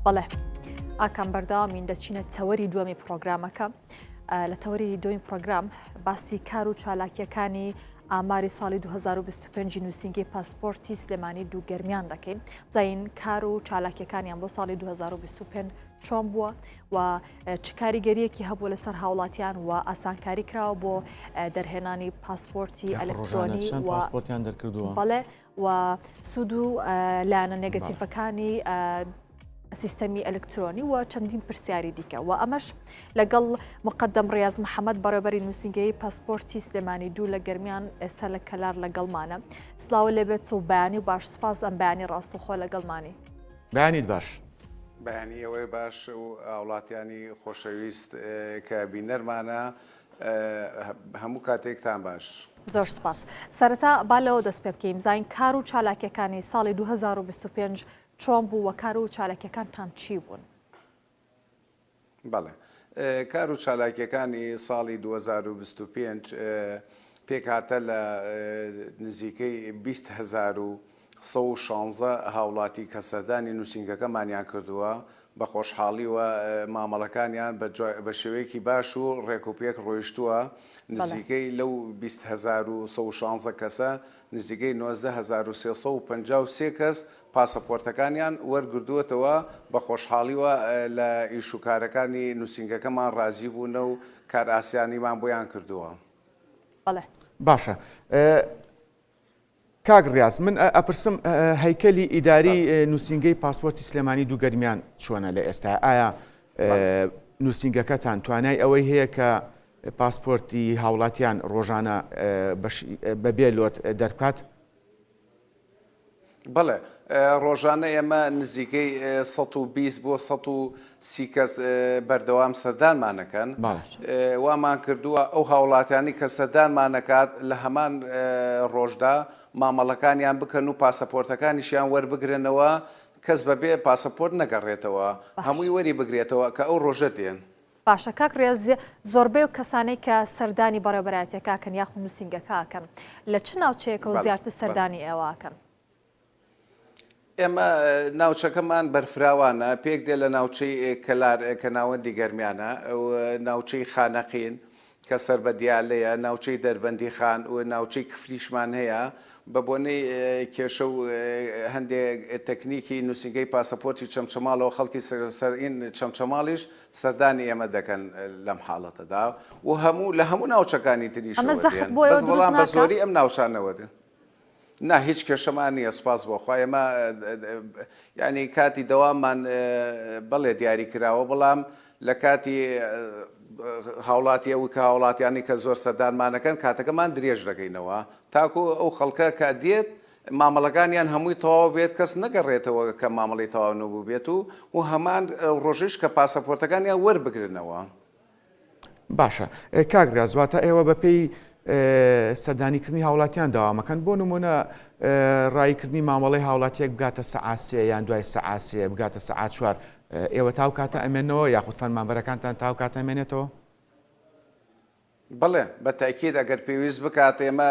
بەڵێ ئاکام بەردەوامین دەچینە تەوەری دووەمی پرۆگرامەکە لە تەوەری دووەمی پرۆگرام باسی کار و چالاکیەکانی ئاماری ساڵی 2025 نووسینگەی پاسپۆرتی سلێمانی دوو گەرمیان دەکەین بزانین کار و چالاکیەکانیان بۆ ساڵی 2025 چۆن بووە و چ کاریگەریەکی هەبوو لەسەر هاوڵاتیان و ئاسانکاری کراوە بۆ دەرهێنانی پاسپۆرتی ئەلکترۆنی و پاسپۆرتیان دەرکردووە بەڵێ و سوود و لایەنە نێگەتیڤەکانی سیستەمی ئەلکترۆنی و چەندین پرسیاری دیکە و ئەمەش لەگەڵ مقدم ڕاز محەممەد بەڕێبەری نووسنگەی پاسپۆرتی سلێمانی دوو لە گەرمیان ئێستا لە کەلار لەگەڵمانە سلااو لێبێت و بەیانی و باش سپاس ئەم بەیانی ڕاستەوخۆ لەگەڵمانی. بەیانیت باش. بەیانی ئێوەی باش و هاوڵاتیانی خۆشەویست کە بینەرمانە هەموو کاتێکتان باش. زۆر سوپاس. سەرەتا با لەوە دەست پێ بکەین بزانین کار و چالاکیەکانی ساڵی 2025 چۆن بوو و کار و چالاکیەکانتان چی بوون؟ بەڵێ. کار و چالاکیەکانی ساڵی 2025 پێکهاتە لە نزیکەی 20 هەزار و 116 هاوڵاتی کە سەردانی نووسینگەکەمانیان کردووە، بە خۆشحاڵیوە مامەڵەکانیان بە شێوەیەکی باش و ڕێکوپێک ڕۆیشتووە، نزیکەی لەو 20 هەزار و 116 کەسە نزیکەی 19 هەزار و 353 کەس پاسەپۆرتەکانیان وەرگردووەتەوە، بە خۆشحاڵیوە لە ئیش و کارەکانی نووسینگەکەمان ڕازی بوونە و کارئاسانیمان بۆیان کردووە. بەڵێ. باشە کاک ڕیاز من ئەپرسم هەیکەلی ئیداری نووسینگەی پاسپۆرتی سلێمانی دوو گەرمیان چۆنە لە ئێستا ئایا نووسینگەکەتان توانای ئەوەی هەیە کە پاسپۆرتی هاوڵاتیان ڕۆژانە بەبێ لۆت دەربکات؟ بەڵێ ڕۆژانە ئێمە نزیکەی 120 بۆ 130 کەس بەردەوام سەردانمان ئەکەن. وامان کردووە ئەو هاوڵاتیانی کە سەردانمان ئەکات لە هەمان ڕۆژدا مامەڵەکانیان بکەن و پاسەپۆرتەکانیشیان وەربگرنەوە، کەس بەبێ پاسەپۆرت نەگەڕێتەوە، هەمووی وەری بگرێتەوە کە ئەو ڕۆژە دێن. باشە کاک ڕێز زۆربەی ئەو کەسانەی کە سەردانی بەڕێوەبەرایەتیەکە ئەکەن یاخود نووسینگەکە ئەکەن لە چ ناوچەیەکەوە زیاتر سەردانی ئێوە ئەکەن؟ ئێمە ناوچەکەمان بەرفراوانە پێک دێ لە ناوچەی کەلار کە ناوەندی گەرمیانە و ناوچەی خانەقین کە سەر بە دیالەیە، ناوچەی دەربەندیخان و ناوچەی کفریشمان هەیە، بە بۆنەی کێشە و هەندێ تەکنیکی نووسینگەی پاسەپۆرتی چەمچەماڵەوە خەڵکی سەرین چەمچەماڵیش سەردانی ئێمە دەکەن لەم حاڵەتەدا و هەموو لە هەموو ناوچەکانی تریشەوە دێن زەخت بۆ بەس ئێوە دروست بەڵام بە ناکا؟ زۆری ئەم ناوچانەوە دێن. نا هیچ کێشەمان نییە سوپاس بۆ خوا ئێمە یانی کاتی دەواممان بەڵێ دیاری کراوە بەڵام لە کاتی هاوڵاتی ئەوی کە هاوڵاتیانی کە زۆر سەردانمانەکەن کاتەکەمان درێژ دەکەینەوە تاکو ئەو خەڵکە کە دێت مامەڵەکانیان هەمووی تەواو بێت کەس نەگەڕێتەوە کە مامەڵەی تەواو نەبوو بێت و و هەمان ڕۆژیش کە پاسەپۆرتەکانیان وەربگرنەوە. باشە کاک ڕیاز واتە ئێوە بەپێی سەردانیکردنی هاوڵاتیان داوامەکەن بۆ نمونە ڕایکردنی مامەڵەی هاوڵاتیەک بگاتە سەعات سێ یان دوای سەعات سێ بگاتە سەعات چوار ئێوە تاو کاتە ئەمێنەوە یاخود فەرمانبەرەکانتان تاو کاتە ئەمێنێتەوە؟ بەڵێ بە تەئکید ئەگەر پێویست بکات ئێمە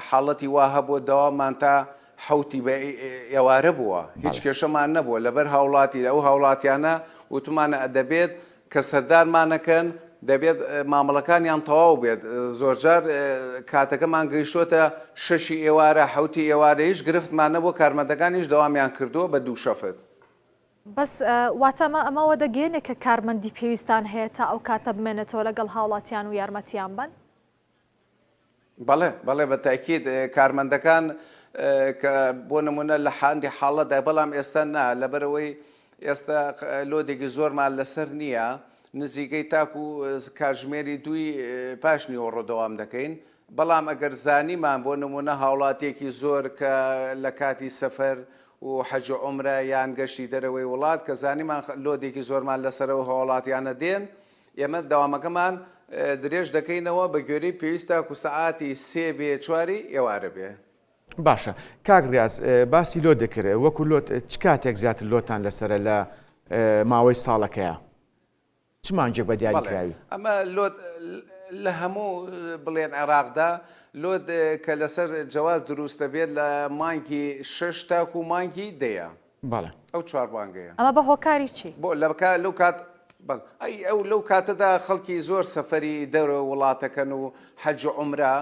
حاڵەتی وا هەبووە دەواممان تا حەوتی بە ئێوارە بووە هیچ کێشەمان نەبووە لەبەر هاوڵاتی ئەو هاوڵاتیانە وتمانە دەبێت کە سەردانمانەکەن دەبێت مامەڵەکانیان تەواو بێت زۆرجار کاتەکەمان گەیشتووەتە شەشی ئێوارە حەوتی ئێوارە هیچ گرفتمان نەبووە کارمەندەکانیش دەوامیان کردووە بە دوو شەفت. بەس واتە ئەمە ئەمە ئەوە دەگەیەنێ کە کارمەندی پێویستان هەیە تا ئەو کاتە بمێنێتەوە لەگەڵ هاوڵاتیان و یارمەتیان بەن؟ بەڵێ بەڵێ بە تەئکید کارمەندەکان کە بۆ نمونە لە هەندی حاڵەتدا بەڵام ئێستا نا لەبەرئەوەی ئێستا لۆدێکی زۆرمان لەسەر نییە نزیکەی تاکو کاتژمێری دووی پاش نیوەڕۆ دەوام دەکەین بەڵام ئەگەر زانیمان بۆ نمونە هاوڵاتیەکی زۆر کە لە کاتی سەفەر و حەج و عومرە یان گەشتی دەرەوەی وڵات کە زانیمان لۆدێکی زۆرمان لەسەرە و هاوڵاتیانە دێن ئێمە دەوامەکەمان درێژ دەکەینەوە بە گوێرەی پێویست تاکو سەعاتی سێ بێ چواری ئێوارە بێ. باشە کاک ڕیاز باسی لۆت دەکرد وەکو لۆت چ کاتێک زیاتر لۆتان لەسەرە لە ماوەی ساڵەکەیا؟ چ مانگێک بە دیاری بەڵێ کراوی؟ ئەمە لۆت لە هەموو بڵێن عێراقدا لۆت کە لەسەر جەواز دروست دەبێت لە مانگی شەش تاکو مانگی دەیە. بەڵێ. ئەو چوار مانگەیە. ئەمە بە هۆکاری چی؟ بۆ لە لەو کات بەڵێ ئەی ئەو لەو کاتەدا خەڵکی زۆر سەفەری دەرەوە وڵاتەکەن و حەج و عومرە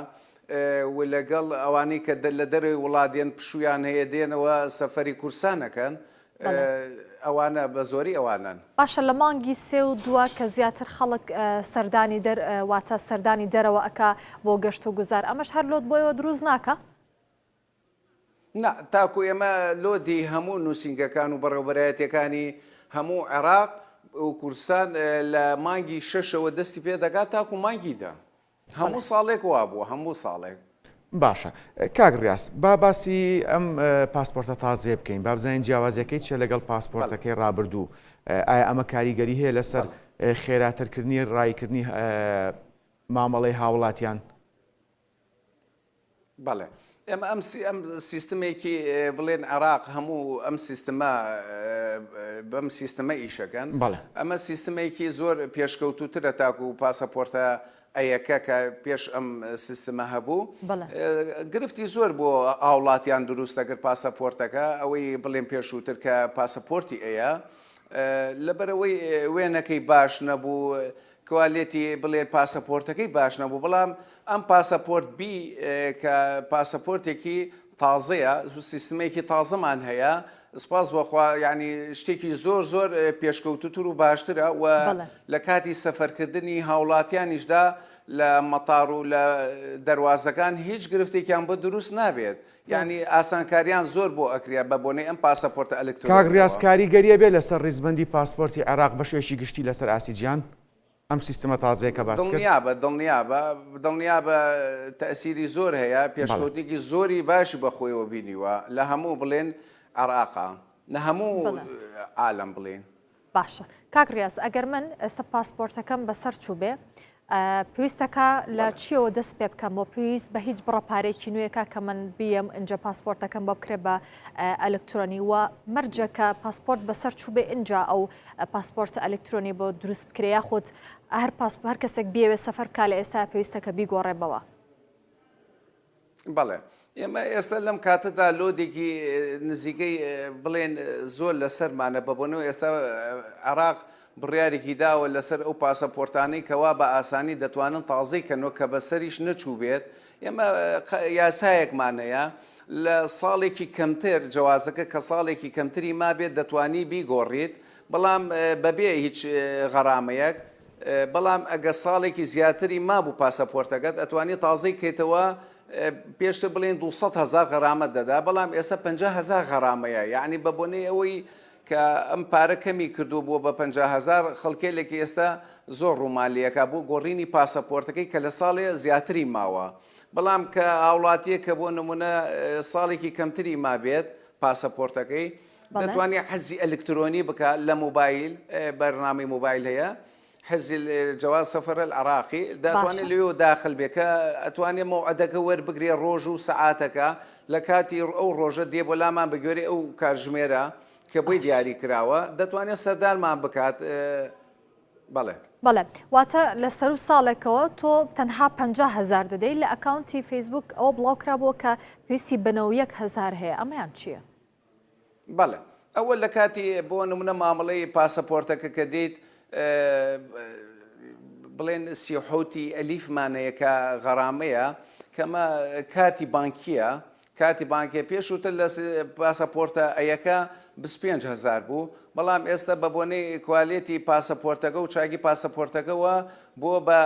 و لەگەڵ ئەوانەی کە لە دەرەوەی وڵات دێن پشوویان هەیە دێنەوە سەفەری کوردستان ئەکەن ئەوانە بە زۆری ئەوانەن. باشە لە مانگی سێ و دووە کە زیاتر خەڵک سەردانی دەر واتە سەردانی دەرەوە ئەکا بۆ گەشت و گوزار ئەمەش هەر load بۆ ئێوە دروست ناکا؟ نا، تاکو ئێمە load ی هەموو نووسینگەکان و بەڕێوەبەرایەتییەکانی هەموو عێراق و کوردستان لە مانگی شەشەوە دەستی پێ دەکات تاکو مانگی دە. هەموو ساڵێک وابووە، هەموو ساڵێک. باشە کاک ڕیاز با باسی ئەم پاسپۆرتە تازەیە بکەین با بزانین جیاوازیەکەی چیە لەگەڵ پاسپۆرتەکەی ڕابردوو ئایا ئەمە کاریگەری هەیە لەسەر خێراترکردنی ڕایکردنی مامەڵەی هاوڵاتیان؟ بەڵێ ئێمە ئەم ئەم سیستمێکی بڵێن عێراق هەموو ئەم سیستمە بەم سیستمە ئیشەکەن ئەمە سیستمێکی زۆر پێشکەوتوترە تاکو پاسەپۆرتە ئەیەکە کە پێش ئەم سیستمە هەبوو گرفتی زۆر بۆ هاوڵاتیان دروست دەکرد پاسەپۆرتەکە ئەوەی بڵێن پێشووتر کە پاسەپۆرتی ئەیە لەبەرەوەی وێنەکەی باش نەبوو کوالێتی بڵێ پاسەپۆرتەکەی باش نەبوو بەڵام ئەم پاسەپۆرت B کە پاسەپۆرتێکی تازەیە سیستمێکی تازەمان هەیە سپاس بۆخوا یعنی شتێکی زۆر زۆر پێشکەوتوتر و باشترە و لە کاتی سەفەرکردنی هاوڵاتیانیشدا لە مەتار و لە دەروازەکان هیچ گرفتێکیان بۆ دروست نابێت یعنی ئاسانکاریان زۆر بۆ ئەکرێ بە بۆنەی ئەم پاسەپۆرتە کاک ڕیاز ئەلکترۆنیەوە. کاریگەریە بێ لەسەر ڕیزبەندی پاسپۆرتی عێراق بەشێکی گشتی لەسەر ئاستی جیهان؟ ئەم سیستمە تازەیە کە باست کرد؟ دڵنیابە دڵنیابە دڵنیابە تەئسیری زۆر هەیە پێشکەوتنێکی زۆری باشی بە خۆیەوە بینیوە لە هەموو بڵێن عێراقا لە هەموو عالەم بڵێین. باشە کاک ڕیاز ئەگەر من ئێستا پاسپۆرتەکەم بەسەر چووبێ پێویستەکە لە چیەوە دەست پێ بکەم بۆ پێویست بە هیچ بڕە پارێکی نوێکە کە من بیەم ئینجا پاسپۆرتەکەم بۆ بکرێ بە ئەلکترۆنی و مەرجە کە پاسپۆرت بەسەر چووبێ ئینجا ئەو پاسپۆرت ئەلکترۆنی بۆ دروست بکرێ یاخود هەر پاس هەر کەسێک بیەوێ سەفەر بکا لە ئێستا پێویستە کە بیگۆڕێ بەوە. بەڵێ ئێمە ئێستا لەم کاتەدا load ێکی نزیکەی بڵێن زۆر لەسەرمانە بە بۆنەوە ئێستا عێراق بڕیارێکی داوە لەسەر ئەو پاسەپۆرتانەی کەوا بە ئاسانی دەتوانن تازەی کەنەوە کە بەسەریش نەچوو بێت ئێمە یاسایەکمان هەیە لە ساڵێکی کەمتر جەوازەکە کە ساڵێکی کەمتری مابێت دەتوانی بیگۆڕیت بەڵام بەبێ هیچ غەرامەیەک بەڵام ئەگەر ساڵێکی زیاتری مابوو پاسەپۆرتەکەت ئەتوانی تازەی کەیتەوە پێشتر بڵێن 200 هەزار غەرامەت دەدا بەڵام ئێستا 50 هەزار غەرامەیە یعنی بە بۆنەی ئەوەی کە ئەم پارە کەمی کردو بووە بە 50 هەزار خەڵکێلێکی ئێستا زۆر ڕوومالیەکە بۆ گۆڕینی پاسەپۆرتەکەی کە لە ساڵێ زیاتری ماوە بەڵام کە هاوڵاتیە کە بۆ نمونە ساڵێکی کەمتری مابێت پاسەپۆرتەکەی دەتوانێت حجزی ئەلکترۆنی بکا لە مۆبایل بەرنامەی مۆبایل هەیە حجز جواز سفر العراقی دەتوانێت لەوێوە داخل بێ کە ئەتوانێت مەوعدەکە وەربگرێ ڕۆژ و سەعاتەکە لە کاتی ئەو ڕۆژە دێ بۆ لامان بە گوێرەی ئەو کاتژمێرە کە بۆی دیاری کراوە دەتوانێت سەردانمان بکات بەڵێ. بەڵێ واتە لە سەرو ساڵێکەوە تۆ تەنها 50 هەزار دەدەی لە ئەکاونتی فەیسبوک ئەوە بڵاو کرابووە کە پێویستی بە 91 هەزار هەیە ئەمەیان چییە؟ بەڵێ ئەوە لە کاتی بۆ نمونە مامەڵەی پاسەپۆرتەکە کە دێیت بڵێن سیحوتی ئەلیفمان هەیە کە غەرامەیە کەمە کارتی بانکیە کارتی بانکێ پێشووتر لە پاسەپۆرتە ئەیەکە 25 هزار بوو بەڵام ئێستا بە بۆنەی کوالێتی پاسەپۆرتەکە و چاکی پاسەپۆرتەکەەوە بۆ بە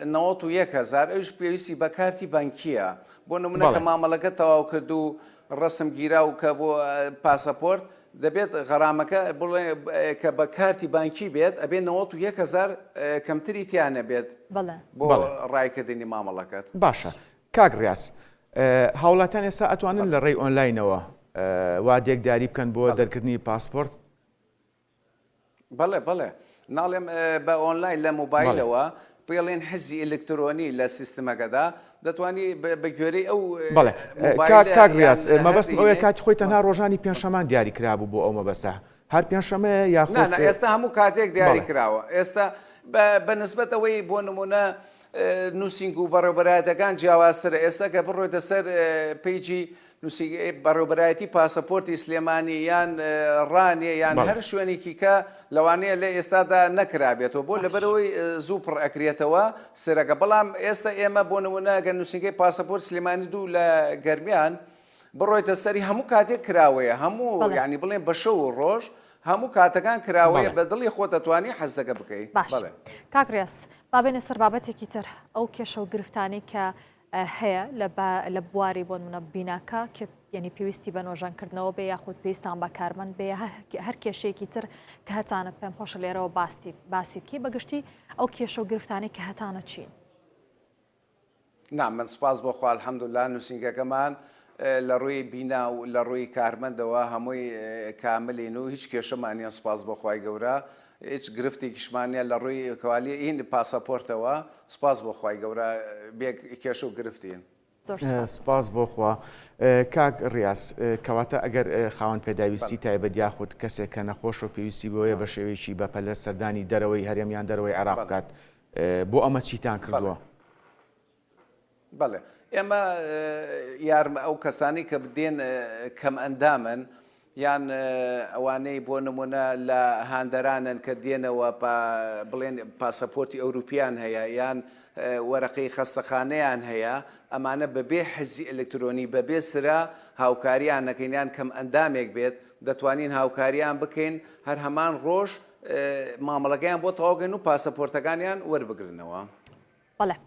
91 هزار ئەوش پێویستی بە کارتی بانکیە بۆ نمونە کە مامەڵەکە تەواو کرد و ڕەسم گیراو کە بۆ پاسەپۆرت دەبێت غەرامەکە بڵێ کە بە کارتی بانکی بێت ئەبێ 91 هەزار کەمتری تیا نەبێت بەڵێ. بۆ ڕایکردنی مامەڵەکەت. باشە کاک ڕیاز هاوڵاتیان ئێستا ئەتوانن لە ڕێی ئۆنلاینەوە وادەیەک دیاری بکەن بۆ دەرکردنی پاسپۆرت؟ بەڵێ بەڵێ ناڵێم بە ئۆنلاین لە مۆبایلەوە پێڵێن حجزی ئەلکترۆنی لە سیستمەکەدا دەتوانی بە گوێرەی ئەو بەڵێ کاک ڕیاز مەبەستم ئەوەیە کاتی خۆی تەنها ڕۆژانی پێنجشەمان دیاری کرابوو بۆ ئەو مەبەستە هەر پێنجشەمەیە یاخود نا ئێستا هەموو کاتێک دیاری کراوە ئێستا بە نسبەت ئەوەی بۆ نمونە نووسینگ و بەڕێوبەرایەتەکان جیاوازترە ئێستا کە بڕۆیتە سەر page ی. نووسینگەی بەڕێوبەرایەتی پاسەپۆرتی سلێمانی یان ڕانیە یان هەر شوێنێکی کە لەوانەیە لە ئێستادا نەکرابێتەوە بۆ لەبەرەوەی زوو پڕ ئەکرێتەوە سرەکە بەڵام ئێستا ئێمە بۆ نمونە گەر نووسینگەی پاسەپۆرت سلێمانی دوو لە گەرمیان بڕۆیتە سەری هەموو کاتێک کراوەیە هەموو یعنی بڵێن بە شەو و ڕۆژ هەموو کاتەکان کراوەیە بە دڵی خۆت دەتوانی حەزەکە بکەی باش کاک ڕێز با بێنە سەر بابەتێکی تر ئەو کێشە و گرفتانەی کە هەیە لە بواری بۆ نمونە بیناکە کە یعنی پێویستی بە نۆژەنکردنەوە بێ یاخود پێویستان بە کارمەند بێ هەر کێشەیەکی تر کە هەتانە پێم خۆشە لێرەوە باسی باسی بکەی بەگشتی ئەو کێشە و گرفتانەی کە هەتانە چین؟ نا من سوپاس بۆ خوا الحمدللە نوسینگەکەمان لە ڕووی بینا و لە ڕووی کارمەندەوە هەمووی کاملین و هیچ کێشەمان نیە سوپاس بۆ خوای گەورە هیچ گرفتێکیشمان نیە لە ڕووی کوالی هین پاسەپۆرتەوە سوپاس بۆ خوای گەورە بێ کێشە و گرفتین. زۆر سوپاس. سوپاس بۆ خوا. کاک ڕیاز کەواتە ئەگەر خاوەن پێداویستی تایبەت یاخود کەسێک کە نەخۆشە و پێویستی بەوەیە بە شێوەیەکی بەپەلە سەردانی دەرەوەی هەرێم یان دەرەوەی عێراق بکات بۆ ئەمە چیتان کردووە؟ بەڵێ ئێمە یارمە ئەو کەسانی کە دێن کەم ئەندامن یان ئەوانەی بۆ نمونە لە هاندەرانن کە دێنەوە بڵێن پاسەپۆرتی ئەوروپیان هەیە یان وەرەقەی خەستەخانەیان هەیە ئەمانە بەبێ حزی ئەلکترۆنی بەبێ سرە هاوکاریان نەکەین یان کەم ئەندامێک بێت دەتوانین هاوکاریان بکەین هەر هەمان ڕۆژ مامەڵەکەیان بۆ تەواوکەین و پاسەپۆرتەکانیان وەربگرنەوە. بەڵێ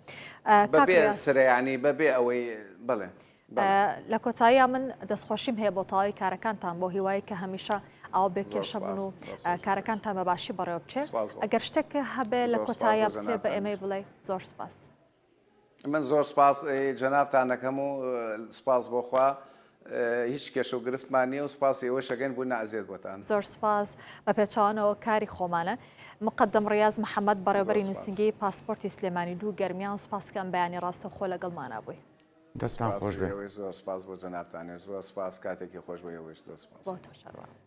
بەبێ سرە یانی بەبێ ئەوەی بەڵێ. لە کۆتاییا من دەستخۆشیم هەیە بۆ تەواوی کارەکانتان بۆ هیوای کە هەمیشە ئاوا بێ کێشە بن و کارەکانتان بە باشی بەڕێوە بچێت ئەگەر شتێک هەبێ لە کۆتاییا بچێ بە ئێمەی بڵێ زۆر سپاس. من زۆر سپاس جەنابتان ئەکەم و سپاس بۆ خوا هیچ کێشە و گرفتمان نییە و سپاسی ئێوەش ئەکەین بوونە ئەزیەت بۆتان. زۆر سپاس. بە پێچەوانەوە کاری خۆمانە. مقەدەم ڕیاز محەمەد بەڕێوەبەری نووسینگەی پاسپۆرتی سلێمانی دوو گەرمیان سپاس کە ئەم بەیانی ڕاستەوخۆ لەگەڵمانا بووی. دەستتان خۆش بێ. زۆر سپاس بۆ جەنابتانێ زۆر سپاس کاتێکی خۆش بۆ ئێوەش زۆر سپاس. بۆ تۆش هەروەها.